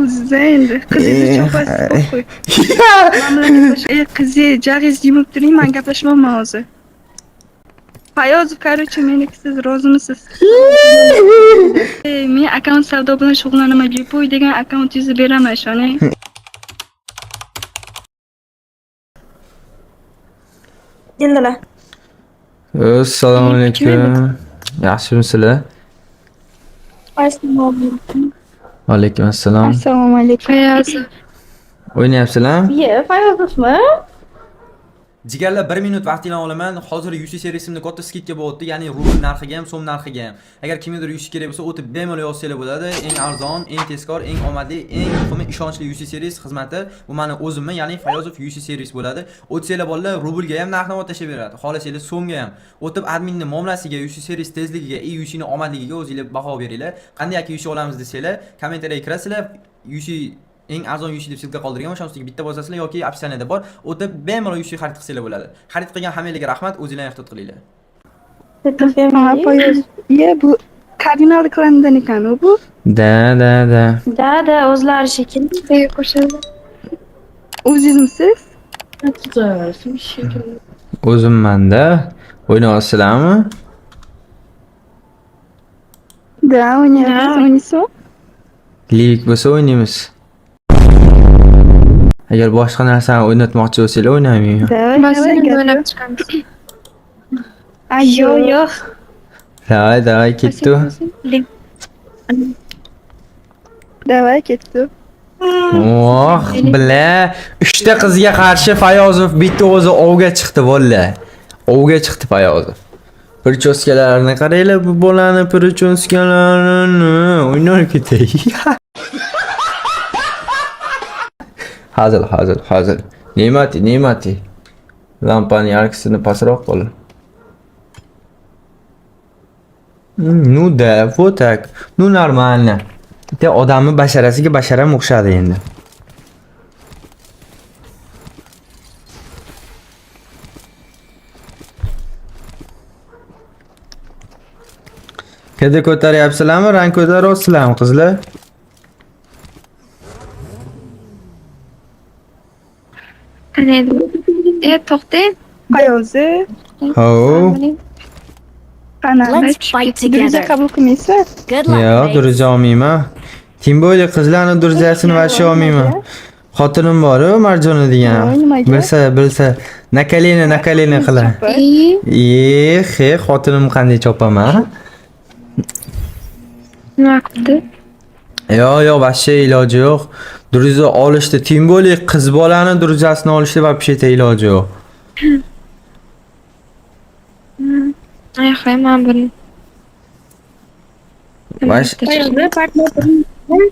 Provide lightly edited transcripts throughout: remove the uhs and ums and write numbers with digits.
O'zingizda endi. Qizingizni chopasiz, qo'y. Man bilan gaplash. Ey, qizi, jag'ingizni yumib turing, man gaplashmayman hozir. Fayozov, короче, meniki siz rozimisiz? Ey, men akkaunt savdo bilan shug'ullanaman. Любой degan akkauntingizni beraman, ishoning. Keldilar. Assalomu alaykum. Yaxshimisizlar? Assalomu Alaykum assalom. Assalomu alaykum. Fayozov. O'ynayapsizlarmi? Ye, Fayozovmi? Jigarlar, 1 minut vaqtinglarni olaman. Hozir UC servisimda katta skidka bo'lyapti, ya'ni rubl narxiga ham, so'm narxiga ham. Agar kimnidir UC kerak bo'lsa, o'tib bemalol yozsanglar bo'ladi. Eng arzon, eng tezkor, eng omadli, eng muhimi ishonchli UC servis xizmati bu mani o'zimni, ya'ni Fayozov UC servis bo'ladi. O'tsanglar bolalar rublga ham narxni tashlab beradi. Xohlasanglar so'mga ham. O'tib adminni muomalasiga, UC servis tezligiga, UC ni omadligiga o'zinglar baho beringlar. Qanday aka UC olamiz desanglar, kommentariyaga kirasizlar. UC eng arzon UC deb ссылка qoldirgan, o'sha ustiga bitta bosasizlar yoki описаниеda bor. O'tib bemalol UC xarid qilsanglar bo'ladi. Xarid qilgan hammanglarga rahmat, o'zinglar ehtiyot qilinglar. Ha, Fayoz. Ye, bu kardinal klanidan ekan u bu. Da, da, da. Da, da, o'zlari shekilli. Qo'shildi. O'zingizmisiz? O'zimman-da. O'ynayapsizlarmi? Da, o'ynayapmiz, o'ynaysizmi? Livik bo'lsa o'ynaymiz. Agar boshqa narsani o'ynatmoqchi bo'lsanglar o'ynamayman. Давай, Basseynda o'ynab chiqamiz. Ay, yo'q, yo'q. Давай, давай, ketdi. Давай, ketdi. Oh, бля. Uchta qizga qarshi Fayozov bitta o'zi ovga chiqdi, bolla. Ovga chiqdi Fayozov. Прическа larini qaranglar bu bolani прическа larini. O'ynab ketay. Hazil, hazil, hazil. Ne'mati, ne'mati. Lampani yarkisini pastroq qil. Ну да, вот так. Ну нормально. Bitta odamni basharasiga basharam o'xshadi endi. Kedi ko'taryapsizlarmi, rang ko'taryapsizlarmi qizlar? Qani edi? E, to'xtang. Fayozi, Hov. qani? Let's fight Друзья together. qabul qilmaysizlar? Good luck, Yo'q, mates. друзья olmayman. Тем более qizlarni друзья sini вообще olmayman. Xotinim bor-u, Marjona degan. Voy, nimaga? Bilsa, bilsa, на колено, на колено qiladi. E, Eh, he, xotinim qanday chopaman? nima qildi? Yo'q, yo'q, вообще iloji yo'q. Друзья olishdi, тем более qiz bolani друзья sini olishdi вообще iloji yo'q. Ay, man buni. Vash- Fayozov, partner turmaysizmi?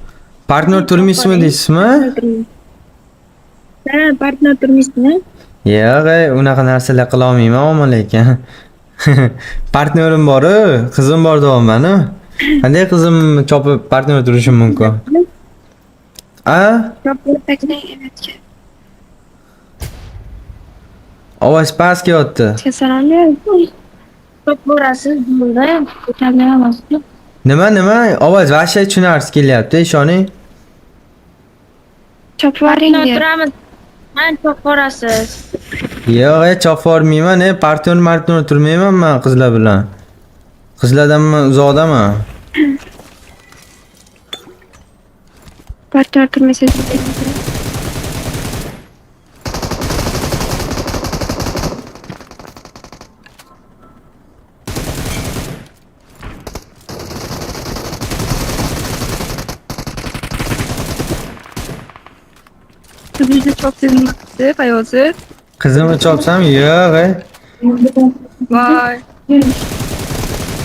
Partnyor turmaysizmi deysizmi? Ha, partner turmaysizmi? Yo'q, ey, unaqa narsalar qila olmayman, ammo lekin. Partnyorim bor-u, qizim bor deyapman-u. Qanday qizim chopib partnyor turishim mumkin? A? Ovoz past kelyapti. Salom ber. Chop borasiz, bo'ldi. Ko'tarmayapsiz. Nima, nima? Ovoz вообще tushunarsiz kelyapti, ishoning. Chopib yuboring. Partner turamiz. Man chop borasiz. Yo'q, ey, chopib yubormayman, ey, partnyor martnyor turmayman man qizlar bilan. Qizlardan man uzoqdaman. Partnyor turmasangiz. Qizingizni chopsangiz nima qilsa, Fayozi? Qizimni chopsam, yo'q, ey. Voy.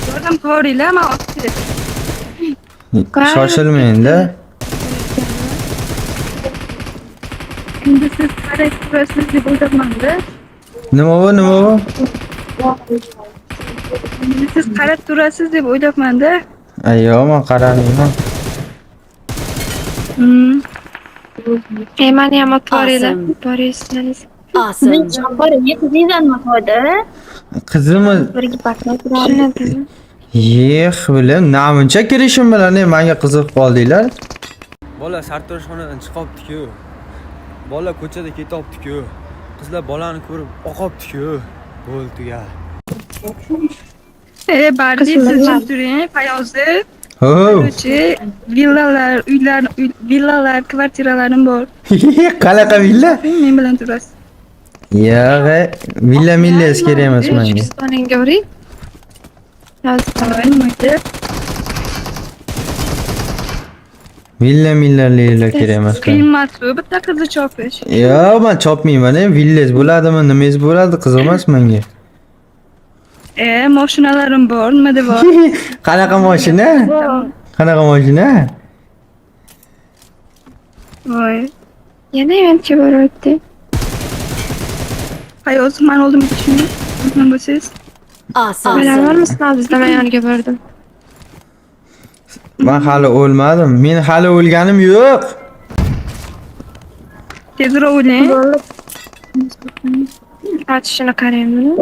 Yordam qivoringlar, man otib Shoshilmang-da. Endi siz qarab turasiz deb o'ylabman-da. Nima bu, nima bu? Endi siz qarab turasiz deb o'ylabman-da. Ay, yo'q, man qaramayman. Hmm. E, mani ham otib yuboringlar. Awesome. Boringlar. Awesome. Chop boring, qizingizdan nima foyda? Qizimni Birga partner turamiz. Tushunadimi? Yex, bilan namuncha kirishim bilan ey, menga qiziqib qoldinglar. Bola sartaroshxonadan chiqibdi-ku. Bola ko'chada ketyapti-ku. Qizlar bolani ko'rib oqibdi-ku. Bo'ldi, tugadi. E, Bardi, siz jim turing, Fayozov. Ho. Короче, villalar, uylar, villalar, kvartiralarim bor. Qanaqa villa? Men bilan turasiz. Yo'q, villa milla kerak emas menga. O'zbekistoningga uring. Yozib. Voy, nimaga? Villa millalar kerak emas menga. Qiymat bu bitta qizni chopish. Yo'q, men chopmayman, villangiz bo'ladimi, nimangiz bo'ladi, qiziq emas menga. E, mashinalarim bor, nima deb bor? Qanaqa mashina? Qanaqa mashina? Voy. Yana yancha boryapti. Fayozov, man oldimga tushing. Nima bo'lsangiz. Awesome. Bilavermisizmi, bizda men yoniga bordim. Men hali o'lmadim. Men hali o'lganim yo'q. Tezroq o'ling. Ochishini qarang buni.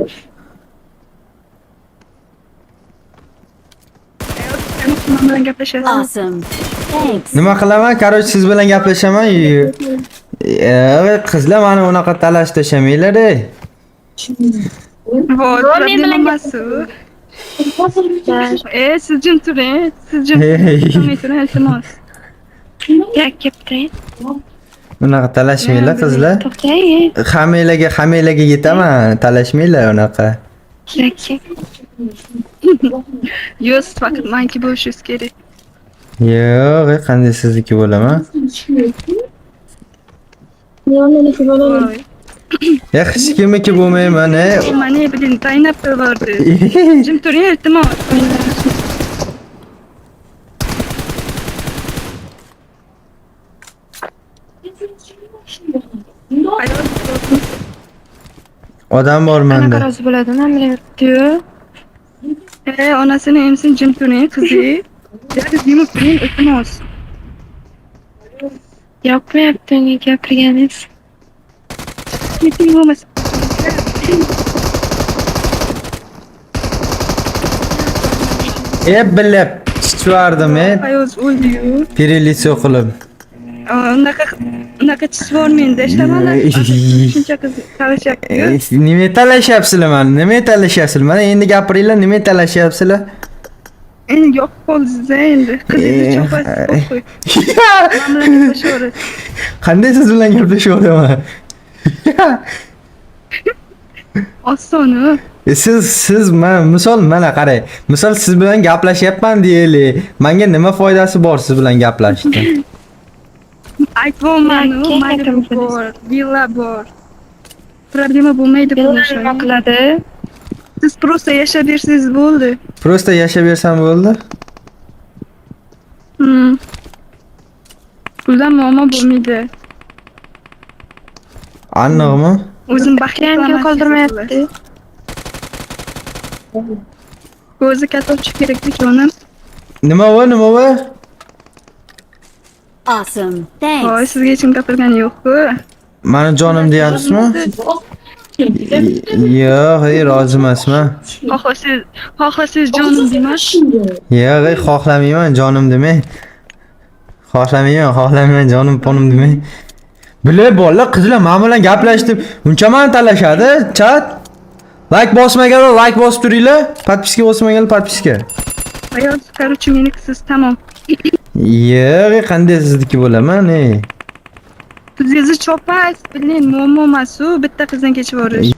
Fayozov, men bilan gaplashasiz. Awesome. Thanks. Nima qilaman? Короче, siz bilan gaplashaman. Qizlar mani unaqa talash tashamanglar, ey. Voy, Voy, men problema bilan emas u. E, siz jim turing. Siz jim turing, iltimos. Ya, kelib turing. Unaqa talashmanglar, qizlar. To'xtang. Hammanglarga yetaman, talashmanglar unaqa. Yakka. Yo'q, siz faqat maniki bo'lishingiz kerak. Yo'q, qanday sizniki bo'laman? Voy. Ya hech kimniki bo'lmayman, ey. Mani, блин, taynab qo'yvordi. Jim turing, iltimos. Ayol, Odam bor Qanaqa menda. rozi bo'ladi? Men bilan. E, onasini emsin, jim turing, qizi. Yuriz yumib turing, iltimos. Yoqmayapti unga gapirganingiz. Meeting bo'lmasa. E, bilib, chichvardim, e. Fayoz o'ldi-yu. Перелицо qilib. Unaqa chisvormang-da, ishlamalar. Shuncha qiz talashyapti-yu. Nima talashyapsizlar mani? Nima talashyapsizlar? Mana endi gapiringlar, nima talashyapsizlar? Endi yoqib qoldingiz endi. Qizingizni chopasiz, qo'y. Men bilan gaplashaverasiz. Qanday siz bilan gaplashyapman? Oson-u. Siz mana misol, mana qarang. Misol, siz bilan gaplashyapman deylik. Menga nima foydasi bor siz bilan gaplashishdan? Aytyapman-u, Keyin Malibu aytamiz. bor, villa bor. Problema bo'lmaydi Villa pul nima qiladi? Siz просто yashab bersangiz bo'ldi. Просто yashab bersam bo'ldi. Puldan muammo bo'lmaydi. Aniqmi? O'zim baxtli Yangi qilaman. qoldirmayapti. O'zi katta kerakli jonim. Nima bu, nima bu? Awesome. Voy, Thanks. sizga hech kim gapirgani yo'q-ku. Mani jonim deyapsizmi? Yo'q, ey, rozi emasman. Xohlasangiz jonim deyman. Yo'q, ey, xohlamayman, jonim demang. Xohlamayman, jonim ponim demang. Bilay bolalar, qizlar men bilan gaplashdim. Uncha mani talashadi, chat. Like bosmaganlar like bosib turinglar, подписка bosmaganlar подписка. Ayol, короче, meniki tamom. Yo'q, ey, qanday sizniki bo'laman, ey? Qizingizni chopasiz, блин, muammo emas u, bitta qizdan kechib yuborish.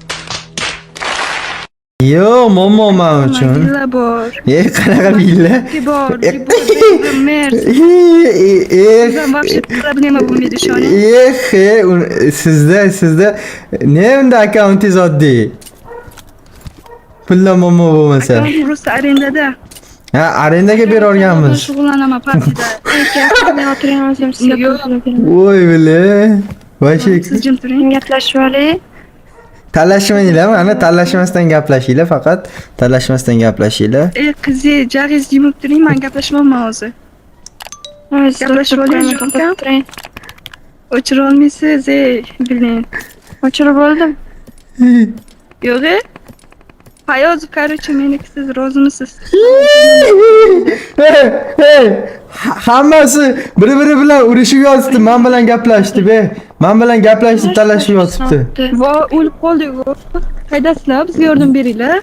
Yo'q, muammo men uchun. Villa bor. Ey, qanaqa villa? Bor, bor, Mers. Eh, Вообще problema bo'lmaydi, ishoning. Eh, sizda ne unda akkauntingiz oddiy? Puldan muammo bo'lmasa. Akkaunt просто arendada. Ha, arendaga berorganmiz. Shug'ullanaman PUBG'da. Men o'tirgan o'zim sizga Yo'q. pul beraman. Voy bile. Вообще Siz jim turing. Gaplashib olay. Talashmanglar, mana talashmasdan gaplashinglar faqat. Talashmasdan gaplashinglar. Ey qizi, jag'ingizni yumib turing, man gaplashmayman hozir. O'zi Gaplashib oling, to'xtatib turing. O'chira olmaysiz, ey, блин. O'chirib oldim. Yo'q, e? Fayozov, короче, meniki siz rozimisiz? Hey, hey, hammasi bir-biri bilan urushib yotibdi, men bilan gaplashdi be. Men bilan gaplashib talashib yotibdi. Vo, o'lib qoldik-ku. Qaydasizlar? Bizga yordam beringlar.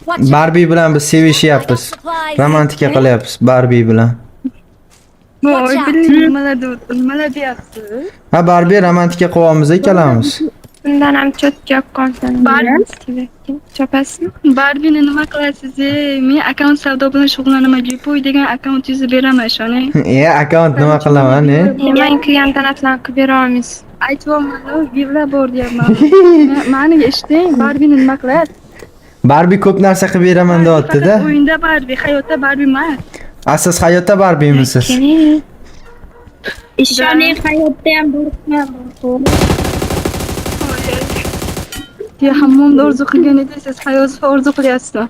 Watch out. Barbie bilan biz I got sevishyapmiz. supplies. Romantika qilyapmiz Barbie bilan. Voy, biling nimalar nimalar deyapsiz? Ha, Barbie romantika qilyapmiz ikkalamiz. Bundan ham cho'tka akkauntdan Barbie. Chopasizmi? Barbini nima qilasiz? Ey? Men akkaunt savdo bilan shug'ullanaman. Bepul degan akkauntingizni beraman, ishoning. E, akkaunt nima qilaman, e? Men qilgan donatlarni qilib bera olmaysiz. Aytyapman, villa bor deyapman. Mani eshiting, Barbini nima qilasiz? Barbie ko'p narsa qilib beraman deyapti-da. Faqat o'yinda Barbie, hayotda Barbie emas. Asos hayotda Barbiemisiz? Keling. Ishoning, hayotda ham bo'lib. Ya hammomda orzu qilgan edingiz, siz hayotda orzu qilyapsizmi?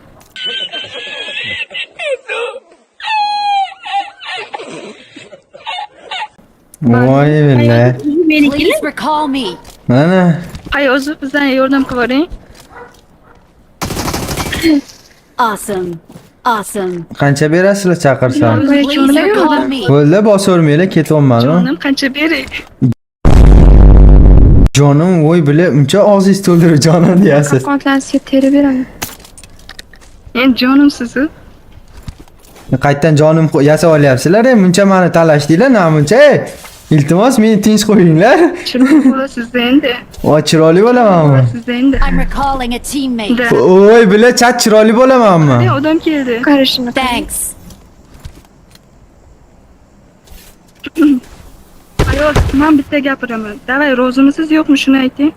Voy billa. Please recall me. Mana Hayozov bizdan yordam qilib yuboring. Awesome. Awesome. qancha berasizlar chaqirsam? Please recall me. Bo'ldi, bosavermanglar, ketyapman. Jonim qancha beray? Jonim, voy billa, uncha og'zingiz to'ldirib jonim deyasiz. Akkauntlarni sizga terib beraman. Endi jonim sizni. Qaytdan jonim yasab olyapsizlar, e, muncha mani talashdinglar, namuncha, ey. Iltimos, meni tinch qo'yinglar. Chiroyli bo'lasiz endi. Voy, chiroyli bo'lamanmi? Siz endi. I'm recalling a teammate. Da. Voy, billa, chat chiroyli bo'lamanmi? Ne odam keldi. Qarashini. Thanks. Ayol, men bitta gapiraman. Davay, rozimisiz yo'qmi shuni ayting.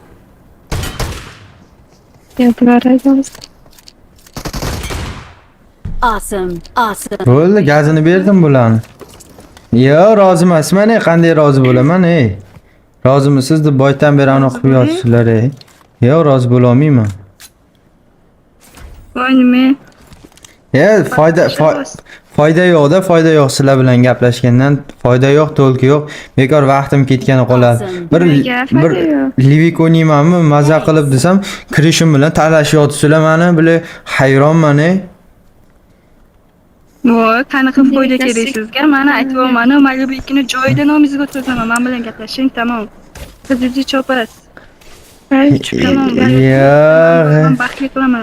Gapiraverasangiz. Awesome. Awesome. Bo'ldi, gazini berdim bularni. Yo, rozi emasman, ey, qanday rozi bo'laman, ey? Rozimisiz deb boydan beri aniq qilib yotibsizlar, ey. Yo, rozi bo'la olmayman. Voy nima? E, foyda foyda yo'q-da, foyda yo'q sizlar bilan gaplashgandan foyda yo'q, to'lki yo'q. Bekor vaqtim ketgani qoladi. Bir Nimaga bir foyda yo'q? Livik o'ynaymanmi, maza qilib desam, kirishim bilan talashib yotibsizlar mani, bile hayronman, ey. Voy, qanaqa foyda kerak sizga? Mana aytyapman, Malibu ikkini joyida nomingizga o'tkazaman. Men bilan gaplashing, tamom. Qizingizni chopasiz. Tamom. Yo'q. Men baxtli qilaman.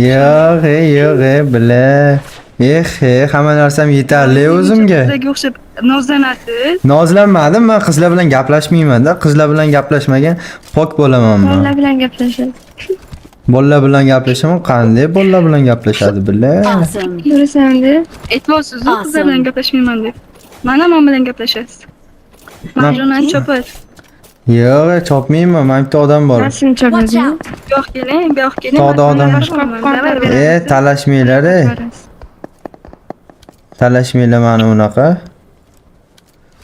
Yo'q, ey, yo'q, ey, bile. Eh, eh, hamma narsam yetarli o'zimga. Qizlarga o'xshab nozlanasiz. Nozlanmadim, men qizlar bilan gaplashmayman-da. Qizlar bilan gaplashmagan pok bo'laman men. Bolalar bilan gaplashadi. Bolalar bilan gaplashaman, qanday bolalar bilan gaplashadi bile? Awesome. Ko'rasan-da. Aytyapsiz, qizlar Awesome. bilan gaplashmayman deb. Mana men bilan gaplashasiz. Marjonani chopasiz. Yo'q, ey, chopmayman, mana bitta odam bor. Nasıl Watch chopadi? out. Bu yoq keling, bu yoq keling. Tog'da odam. Davay, E, talashmanglar, ey. Talashmanglar mani unaqa.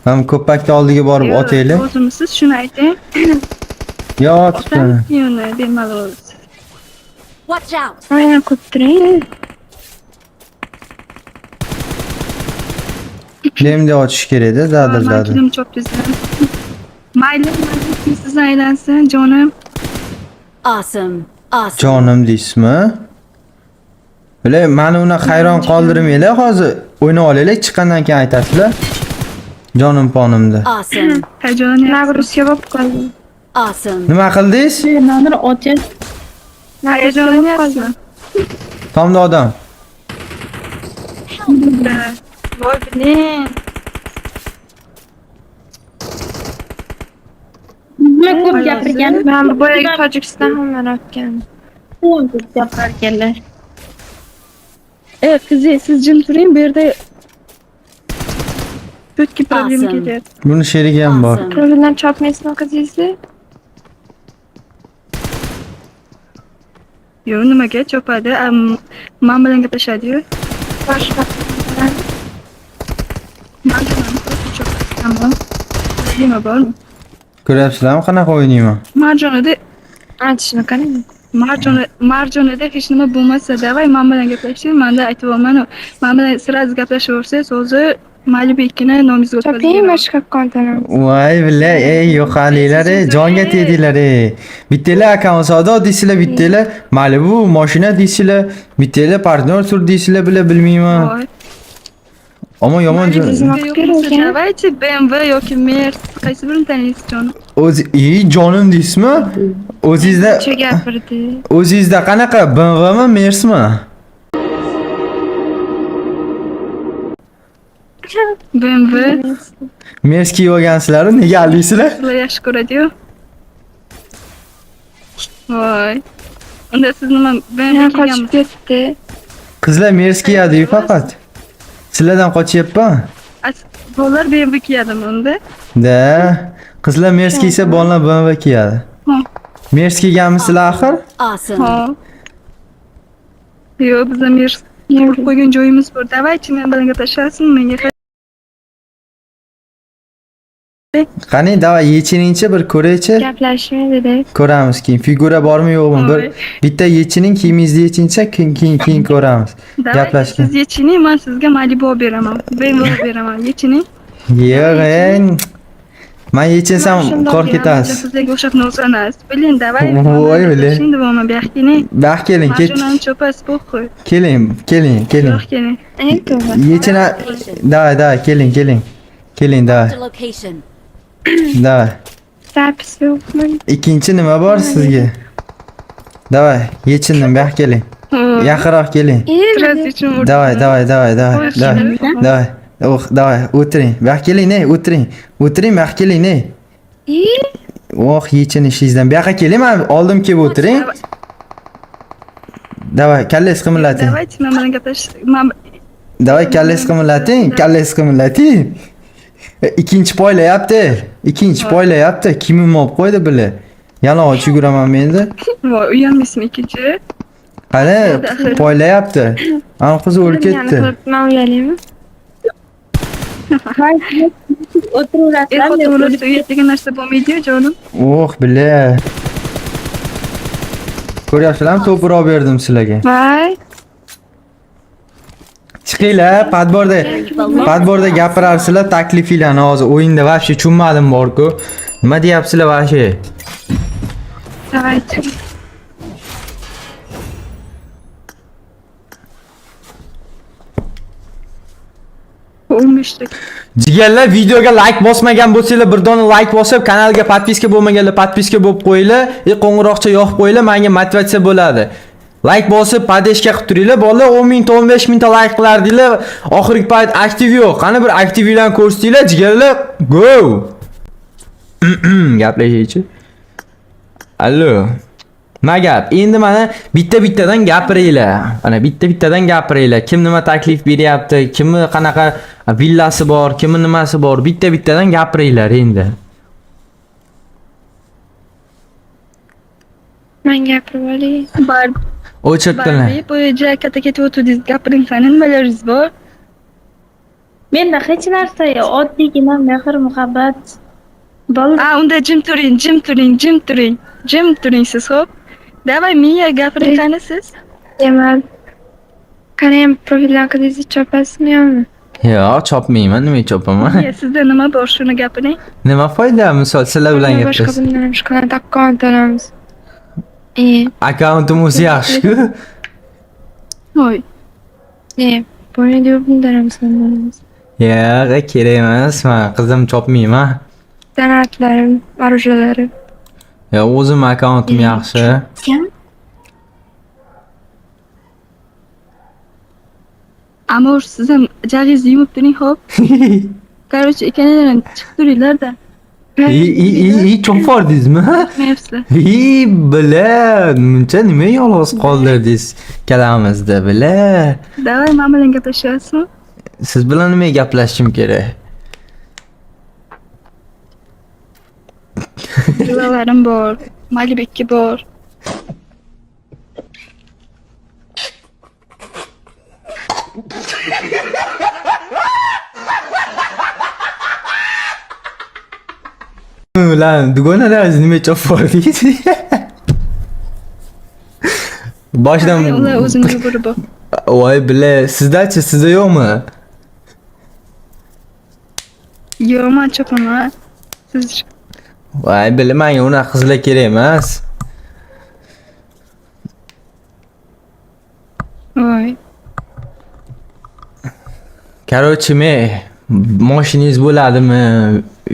Ham ko'pakni oldiga borib otaylik. O'zimsiz shuni ayting. Yotibdi. Otamiz uni bemalol. Watch out. Aynan ko'p turing. Demde otish kerak-da, dadir Man dadir. kilim chopdingiz. Mayli, mayli, sizni aylansin, jonim. Awesome. Awesome. Jonim deysizmi? Bile, mani unaqa hayron qoldirmanglar, hozir o'ynab olaylik, chiqqandan keyin aytasizlar. Jonim ponimda. Awesome. Hayajonlanyapsiz. Nagruska bo'lib qoldim. Awesome. Nima qildingiz? Nimadir otish. Hayajonlanyapsizmi? Tomda odam. Voy, biling. Nima ko'p gapirgan? Men bu boyagi Tojikiston hamma otgan. Ko'p gapirganlar. E, qizi, siz jim turing, bu yerda Чётки problema Awesome. ketyapti. Buni sherigi ham bor. Awesome. Bilan chopmaysizmi qizingizni? Yo'q, nimaga chopadi? Man bilan gaplashadi-yu. Boshqa. Man bilan chopadi. Tamom. Problema bormi? Ko'ryapsizlarmi qanaqa o'ynayman? Marjonida Aytishini qarang. Marjona Marjonida hech nima bo'lmasa, давай man bilan gaplashing. Manda aytyapman-u. Man bilan сразу gaplashaversangiz, o'zi Malibu 2-ni nomingizga o'tkazib Choping beraman. boshqa akkaunt olamiz. Voy billa, ey yo'qalinglar, ey jonga tegdinglar, ey. Bittanglar akkaunt savdo deysizlar, bittanglar Malibu mashina deysizlar, bittanglar partnyor tur deysizlar, bila bilmayman. Voy. Ammo yomon Malibu joy. sizga yoqmasa, Давайте BMW yoki Merc qaysi birini taniysiz jonim? O'zi, ey jonim deysizmi? O'zingizda Necha gapirdi. o'zingizda qanaqa BMWmi, Mercmi? BMW Merc kiyib olgansizlar, nega aldaysizlar? sizlar yaxshi ko'radi-yu. Voy. Unda siz nima BMW Yana qochib kiyganmisiz? ketdi. Qizlar Merc kiyadi-yu faqat. Sizlardan qochyapman. Bolalar BMW kiyadimi unda? Da. Qizlar Merc kiysa, bolalar BMW kiyadi. Ha. Merc kiyganmisizlar axir? Awesome. Ha. Yo'q, bizda Merc qurib qo'ygan joyimiz bor. Давайте men bilan gaplashasizmi? Menga Qani, davay yechiningchi bir ko'raychi. Gaplashmaydi. Ko'ramiz keyin figura bormi yo'qmi? Bir Voy. bitta yechining, kiyimingizni yechincha, keyin ko'ramiz. Давайте Gaplashgan. siz yechining, men sizga Malibu olib beraman. BMW olib beraman. Yechining. Yo'q, ey. Men yechinsam Mana shundoq qo'rq ketasiz. Sizlarga o'xshab nozanasiz. Блин, давай. Voy, блин. Endi bo'lma, bu yoqqa keling. Bax keling, ket, Mashinani cho'pasi похуй. keling, keling, Bu keling. yoqqa keling. Eng to'g'ri. Yechina Davay, davay, keling, keling. Keling, davay. Marked a location. Davay. Zapis yo'qmi? Ikkinchi nima bor sizga? Davay, yechindim, bu yoqqa keling. Yaqinroq keling. Stress uchun urdim. Davay, davay, davay, davay, davay. Davay. Oh, davay, o'tiring. Bu yoqqa keling, ey, o'tiring. O'tiring, bu yoqqa keling, ey. Oh, yechinishingizdan. Bu yoqqa keling, men oldim kelib o'tiring. Davay, kallangizni qimillating. Давайте men bilan gaplash. Men Davay, kallangizni qimillating, kallangizni qimirlating. Ikkinchi poylayapti. Ikkinchi poylayapti. Kimim olib qo'ydi bili. Yalang'och yuguraman men endi. Voy, uyanmaysizmi ikkinchi? Qani, poylayapti. Ana qiz o'lib ketdi. Men uyalaymi? Er O'tiraverasizlar. xotin o'rtasida uyat degan narsa bo'lmaydi-yu, jonim. Oh, bile. Ko'ryapsizlarmi? To'p urib berdim sizlarga. Voy. Chiqinglar, подбор da подбор da gapirarsizlar taklifinglarni hozir o'yinda вообще tushunmadim borku. Nima deyapsizlar вообще? Давайте. O'lmishdik. Jigarlar videoga like bosmagan bo'lsanglar bir dona like bosib, kanalga подписка bo'lmaganlar подписка bo'lib qo'yinglar, e qo'ng'iroqcha yoqib qo'yinglar, menga motivatsiya bo'ladi. Like bosib, поддержка qilib turinglar, bolalar 10 mingta, 15 mingta like qilardinglar. Oxirgi payt aktiv yo'q. Qani bir aktivinglarni ko'rsatinglar, jigarlar. Go. Gaplashaychi. Allo. Nima gap? Endi mana bitta-bittadan gapiringlar. Mana bitta-bittadan gapiringlar. Kim nima taklif beryapti, kimni qanaqa villasi bor, kimni nimasi bor, bitta-bittadan gapiringlar endi. Men gapirib olay. Bar O'chirtdilar. Barbi, bu joy katta ketib o'tdingiz. Gapiring qani, nimalaringiz bor? Menda hech narsa yo'q. Oddiygina mehr, muhabbat. Bo'ldi. A, unda jim turing, jim turing, jim turing. Jim turing siz, xo'p? Давай, Miya, gapiring qani siz? Demak, qarang, profildan qizingizni chopasizmi yo'qmi? Yo'q, chopmayman, nima chopaman? Miya, sizda nima bor, shuni gapiring. Nima foyda misol sizlar bilan Bundan boshqa gaplashib? bundan ham shikolat akkaunt olamiz. Akkauntim o'zi yaxshi-ku. Voy. Ne, bo'lmaydi bundan ham olamiz. Yo'q, kerak emas, men qizim chopmayman. Donatlarim, orujalarim. Yo'q, o'zim akkauntim yaxshi. Kim? Amur, siz ham jag'ingizni yumib turing, xo'p? Короче, ikkalanglar chiqib turinglar-da. I i i i chopardingizmi? Chiqmayapsizlar. I bila, muncha nima yolg'iz qoldirdingiz kalamizda bila. Давай, men bilan gaplashasizmi? Siz bilan nima gaplashishim kerak? Villalarim bor, Malibu 2 bor. Ulan dugonalaringiz nima chopardingiz? Boshidan Ular o'zini yugurib bor. Voy bila, sizdachi, sizda yo'qmi? Yo'q, man chopaman. Siz Voy, bila, manga unaqa qizlar kerak emas. Voy. Короче, men moshinangiz bo'ladimi,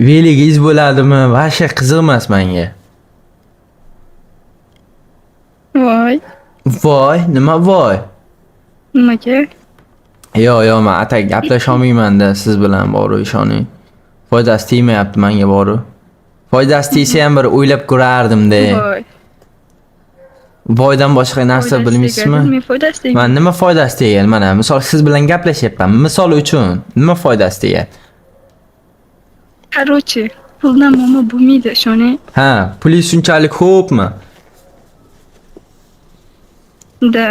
veligingiz bo'ladimi, вообще qiziq emas menga. Voy. Voy, nima voy? Nimaga? Yo'q, yo'q, man atak gaplasholmayman-da siz bilan, boru ishoning. Foydasi tegmayapti menga boru. Foydasi tegsa ham bir o'ylab ko'rardim-da. Voy. Voydan boshqa narsa Foydasi bilmaysizmi? tegadi, men foydasi tegadi. Man nima foydasi tegan? Mana misol siz bilan gaplashyapman. Misol uchun nima foydasi tegan? Короче, puldan muammo bo'lmaydi, ishoning. Ha, pulingiz shunchalik ko'pmi? Да.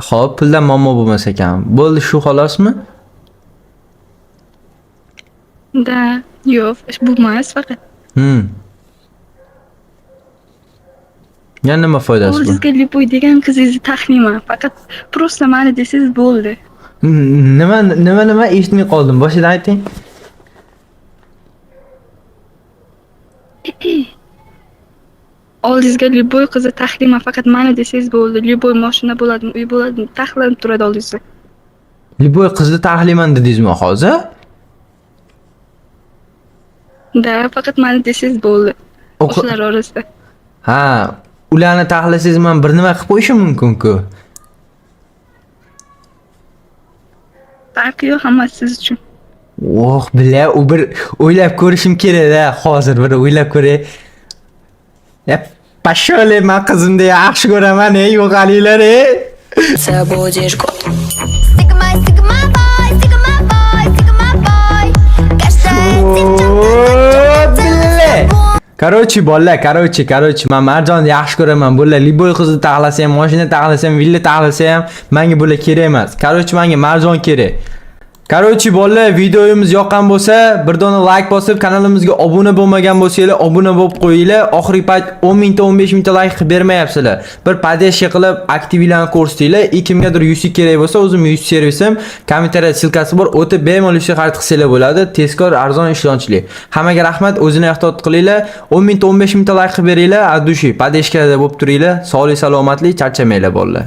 Xo'p, puldan muammo bo'lmas ekan. Bo'ldi, shu xolosmi? Да. Yo'q, bu emas faqat. Yana nima foydasi bor? Oldingizga любой degan qizingizni taxlayman. Faqat просто mani desangiz bo'ldi. Nima, nima, nima, eshitmay qoldim. Boshidan ayting. Oldingizga любой qizni taxlayman, faqat mani desangiz bo'ldi. Любой mashina bo'ladimi, uy bo'ladimi, taxlanib turadi oldingizda. Любой qizni taxlayman dedingizmi hozir? Да, faqat mani desangiz bo'ldi. O'shalar orasida. Ha, ularni taxlasangiz man bir nima qilib qo'yishim mumkin-ku. Farqi yo'q, hammasi siz uchun. Oh, бля, u bir o'ylab ko'rishim kerak-da, hozir bir o'ylab ko'ray. Ya, пошёл, man qizimni yaxshi ko'raman, ey, yo'qolinglar, ey. Будешь год. Sigma, sigma boy, sigma boy, sigma boy. Каждая девчонка Бля. Короче, bolalar, короче, короче, man Marjonni yaxshi ko'raman. Bular любой qizni taxlasa ham, mashina taxlasa ham, villa taxlasa ham menga bular kerak emas. Короче, menga Marjon kerak. Короче, bolalar, videomiz yoqqan bo'lsa, bir dona like bosib, kanalimizga obuna bo'lmagan bo'lsanglar, obuna bo'lib qo'yinglar. Oxirgi payt 10 mingta, 15 mingta like qilib bermayapsizlar. Bir поддержка qilib, aktivlarni ko'rsatinglar. И kimgadir UC kerak bo'lsa, o'zim UC servisim, kommentariyada ссылка si bor, o'tib bemalol UC xarid qilsanglar bo'ladi. Tezkor, arzon, ishonchli. Hammaga rahmat, o'zini ehtiyot qilinglar. 10 mingta, 15 mingta like qilib beringlar, от души, поддержка da bo'lib turinglar. Sog'lik, salomatlik, charchamanglar bolalar.